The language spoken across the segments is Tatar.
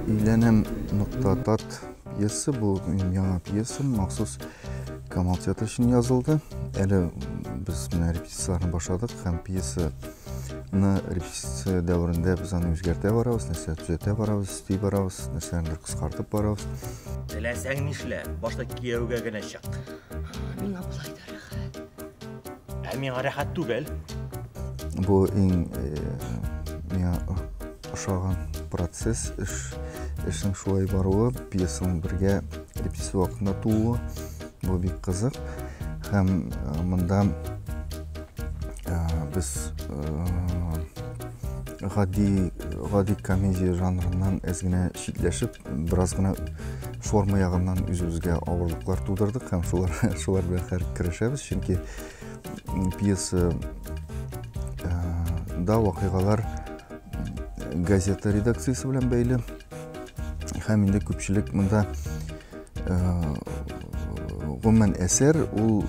Өйләнәм нокта тат пьеса, бу минем яңа пьесам, махсус Камал театры өчен язылды. Әле без менә репетицияләрне башладык һәм пьесаны репетиция дәверендә без аны үзгәртә барабыз, нәрсә төзәтә барабыз, өсти барабыз, нәрсәләрне кыскартып барабыз. Теләсәң нишлә, башта кияүгә генә чык. Миңа болай да рәхәт. Ә миңа рәхәт түгел. Бу иң миңа ошаган процесс, эш, эшнең шулай баруы, пьесаның бергә репетиция вакытында тууы, бу бик кызык. Һәм монда без гади комедия жанрыннан әз генә читләшеп, бераз гына форма ягыннан үзебезгә авырлыклар тудырдык һәм шулар белән хәзер көрәшәбез, чөнки пьеса да вакыйгалар газета редакциясе белән бәйле. Һәм инде күпчелек монда гомумән әсәр ул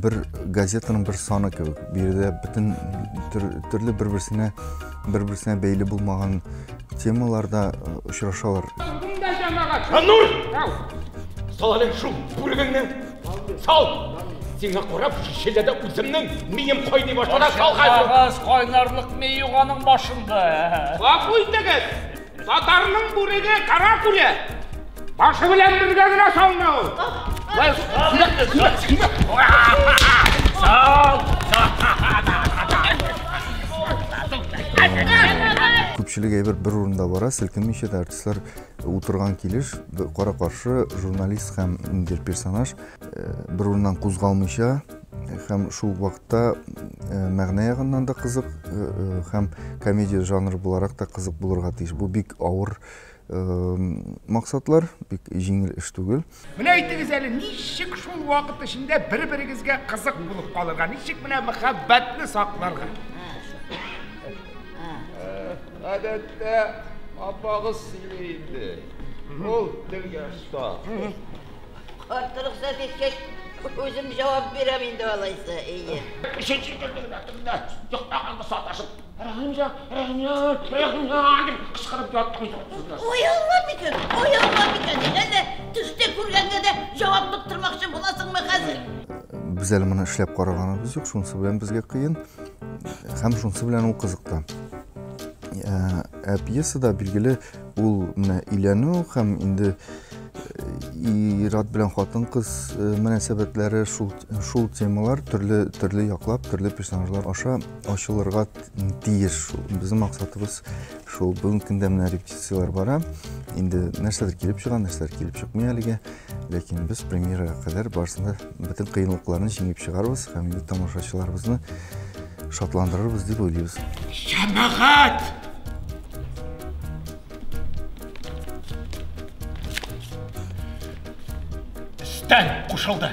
бер газетаның бер саны кебек. Биредә бөтен төрле бер-берсенә бәйле булмаган темаларда очрашалар. Нур! Сал әле шул бүрегеңне! Сал! Сиңа карап шешеләдә үземнең мием кайный башлады. Сал хәзер! Кагаз кайнарлык ми юк аның башында. Гафу итегез! Татарның бүреге каракүле! Башы белән бергә генә салына ул! Сал! Күпчелек әйбер бер урында бара, селкенмичә дә артистлар утырган килеш, кара-каршы журналист һәм ниндидер персонаж бер урыннан кузгалмыйча һәм шул вакытта мәгънә ягыннан да кызык һәм комедия жанры буларак та кызык булырга тиеш. Бу бик авыр максатлар, бик җиңел эш түгел. Менә әйтегез әле, ничек шул вакыт эчендә бер-берегезгә кызык булып калырга, ничек менә мәхәббәтне сакларга? Гадәттә апагыз сөйли инде. Ул телгә оста. Карт рөхсәт иткәч, үзем җавап бирәм инде алайса, әйе. Өченче көнне йоклаганга саташып, Рәхимҗан, Рәхимҗан, Рәхимҗан дип кычкырып яттым. Ой, Алла микән, ой, Алла микән, әллә төштә күргәнгә дә җавап тоттырмакчы буласыңмы хәзер? Без әле моны эшләп караганыбыз юк, шунысы белән безгә кыен һәм шунысы белән ул кызык та. Ә пьесада билгеле ул менә өйләнү һәм инде ир-ат белән хатын-кыз мөнәсәбәтләре, шул темалар төрле яклап, төрле персонажлар аша ачылырга тиеш. Безнең максатыбыз шул. Бүгенге көндә менә репетицияләр бара. Инде нәрсәдер килеп чыга, нәрсәдер килеп чыкмый әлегә. Ләкин без премьерага кадәр барысын да, бөтен кыенлыкларны җиңеп чыгарбыз һәм инде тамашачыларыбызны шатландырырбыз дип уйлыйбыз. Җәмәгать! Өстән кушылды.